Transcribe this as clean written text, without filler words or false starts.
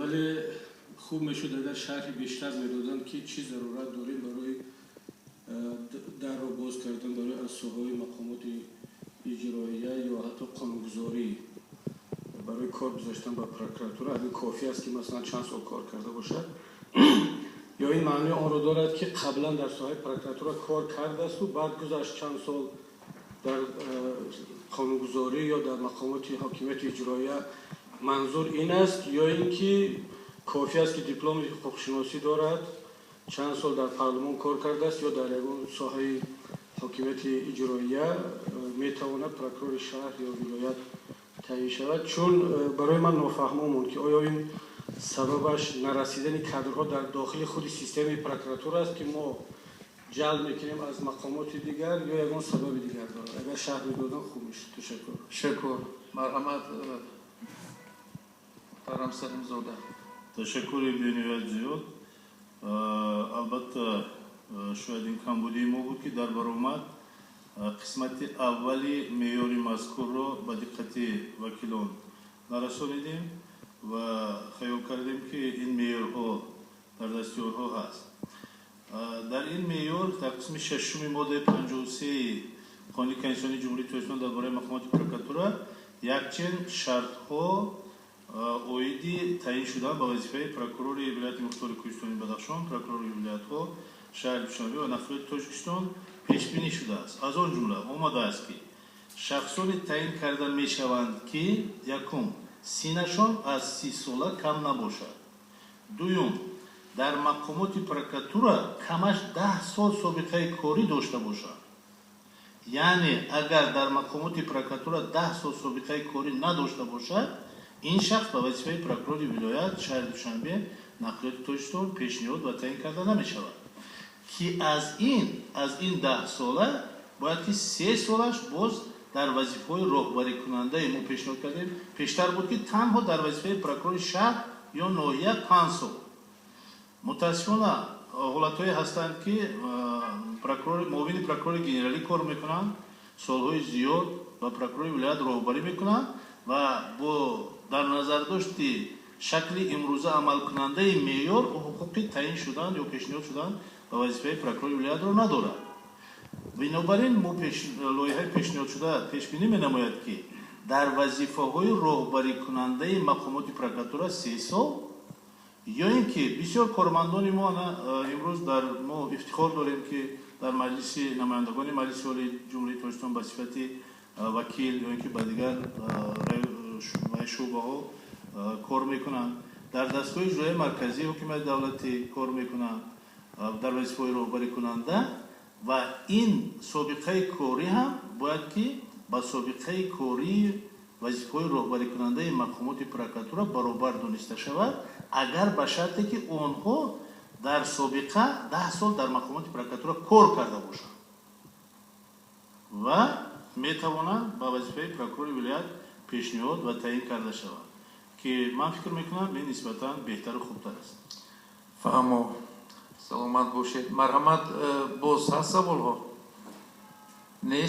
Вале хуб мешуд, агар шарҳи бештар медоданд, ки чӣ зарурат дорем барои дарро боз кардан барои аз соҳаҳои мақомоти иҷроия ё ҳатто қонунгузорӣ барои кор гузоштан ба прокуратура. Ин кофӣ аст, ки масалан чанд сол кор карда бошад, ё ин маънии онро дорад, ки қаблан дар соҳаи прокуратура кор кардасту баъд гузашт чанд сол дар қонунгузорӣ ё дар мақомоти ҳокимияти иҷроия, манзур ин аст, ё ин ки кофӣ аст, ки дипломи ҳуқуқшиносӣ дорад, чанд сол дар парлумон кор кардааст ё дар ягон соҳаи ҳокимияти иҷроия, метавонад прокурори шаҳр ё вилоят таъйин шавад? Чун барои ман нофаҳмо монд, ки оё ин сабабаш нарасидани кадрҳо дар дохили худи системаи прокуратура аст, ки мо ҷалб мекунем аз мақомоти дигар, ё ягон сабаби дигар дорад. Агар шарҳ медодам, хуб мешуд. Ташаккур. Ташаккур. Марҳамат, муҳтарам Салимзода. Ташаккури бениҳоят зиёд. Албатта, шояд ин камбудии мо буд, ки дар баромад қисмати аввали меъёри мазкурро ба диққати вакилон нарасонидем ва хаёл кардем, ки ин меъёрҳо дар дасти онҳо ҳаст. Дар ин меъёр, дар қисми шашуми моддаи 53-и Қонуни Конститутсионии Ҷумҳурии Тоҷикистон дар бораи мақомоти прокуратура якчанд шартҳо оиди таъин шудан ба вазифаи прокурори вилояти мухтори Кӯҳистони Бадахшон, прокурори вилоятҳо, шаҳри Душанбе ва нақлиёти Тоҷикистон пешбинӣ шудааст. Аз он ҷумла омадааст, ки шахсоне таъин карда мешаванд, ки якум, синнашон аз 30 сола кам набошад, дуюм, дар мақомоти прокуратура камаш 10 сол собиқаи корӣ дошта бошанд. Яъне агар дар мақомоти прокуратура 10 сол собиқаи корӣ надошта бошад, ин шахс ба вазифаи прокурори вилоят, шаҳри Душанбе, нақлиёти Тоҷикистон пешниҳод ва таъин карда намешавад, ки аз ин 10 сола бояд ки 3 солаш боз дар вазифаҳои роҳбарикунандаи мо пешниҳод кардем. Пештар буд, ки танҳо дар вазифаи прокурори шаҳр ё ноҳия 5 сол. Мутаассифона, ҳолатҳое ҳастанд, ки муовини прокурори генералӣ кор мекунанд солҳои зиёд ва прокурори вилоят роҳбарӣ мекунанд ва бо дар назардошти шакли имрӯза амалкунандаи меъёр ҳуқуқи таъин шудан ё пешниҳод шудан ба вазифаи прокурори вилоятро надорад. Бинобар ин мо лоиҳаи пешниҳодшуда пешбинӣ менамояд, ки дар вазифаҳои роҳбарикунандаи мақомоти прокуратура 3 сол, ё ин ки бисёр кормандони мо ана имрӯз дар мо ифтихор дорем, ки дар Маҷлиси намояндагони Маҷлиси Олии Ҷумҳурии Тоҷикистон ба сифати вакил ё ин ки ба дигар шӯъбаҳо кор мекунанд, дар дастгоҳи иҷроияи марказии ҳукумати давлатӣ кор мекунанд дар вазифаҳои роҳбарикунанда, ва ин собиқаи корӣ ҳам бояд ки ба собиқаи кории вазифаҳои роҳбарикунандаи мақомоти прокуратура баробар дониста шавад, агар ба шарте ки онҳо дар собиқа 10 сол дар мақомоти прокуратура кор карда бошанд ва метавонанд ба вазифаи прокурори вилоят пешниҳод ва таъин карда шаванд, ки ман фикр мекунам, ин нисбатан беҳтару хубтар аст. Фаҳмо, саломат бошед. Марҳамат, боз ҳаст саволҳо? Нест.